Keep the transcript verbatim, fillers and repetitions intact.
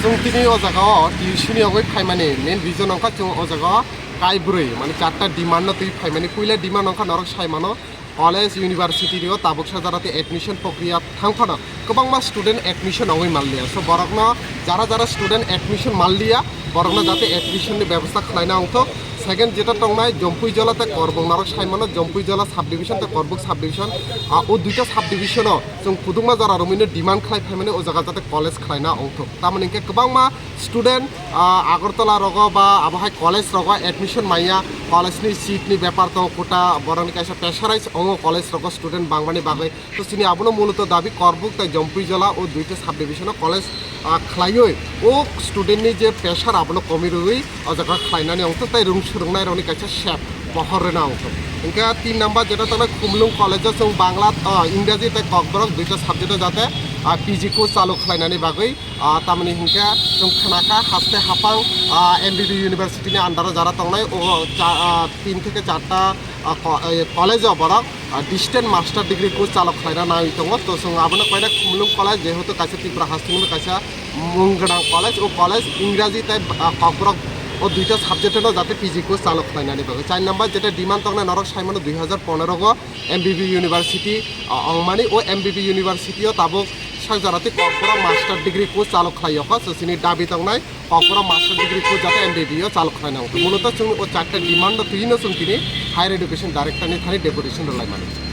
Chwng tini o jaga o tuition ni yogwi phaimani main reason wngkha chwng o jaga o kaibrwi, mane charta demand no twi phaimani. Puila demand wngkha norok sai mano, college, university rio tabuksa jara tei admission prokriya thang phano kwbangma student admission wngwi manliya. So borokno jara jara student admission manliya, borokno jate admission ni bebosta khlaina wngthok. Second jeta tongnai Jompui Jola tei Korbuk, norok sai mano Jompui Jola subdivision tei Korbuk subdivision, ah, o duita subdivision o chwng kudukma jora romwino demand khlai phaimani o jaga jate college khlaina wngthok. Tamoni hwnkhe kwbangma student, ah, Agartala rogo ba abo hai college rogo admission manya, college ni seat ni bepar tongo, kota borokni kaisa pressurize ongo college rogo student bangmani bagwi. To chini abono muluto dabi Korbuk tei Jompui Jola o duita subdivision o college, ah, khlaiwi o student ni je pressure abono komi rwwi o jaga khlainani wngthok tei rung swrwngnai rokni kaisa sep pohor rwna wngthok. Hwnkhe tin number jeta tongnai Khumlung college o chwng Bangla, ah, Ingraji tei Kokborok duita subject o jate, ah, P G course chalu khlainani bagwi, ah, tamoni hwnkhe chwng khnakha haste haphang, ah, M B B University ni under o jara tongnai o cha-, ah, tin theke charta, ah, ko-, eh, college o borok, ah, distant master degree course chalok khlaina nai tongo. To chwng abono koina Khumlung college, jehetu kaisa Tripura hasteni kaisa mung gwnang college, o college Ingraji tei, ah, Kokborok o duita subject no jate P G course chalok khlainani bagwi. Char number jeta demand tongnai norok sai mano dui hazar pondro o M B B University, ah, wngmani. O M B B University o tabuk sak jora tei Kokborok master degree course chalok khlai yokha, so chini dabi tongnai Kokborok master degree course jate M B B o chalok khlaina wngkha. Muloto chwng o charta demand no twi no chwng tini Higher Education Director ni thani deputation rwlai mani.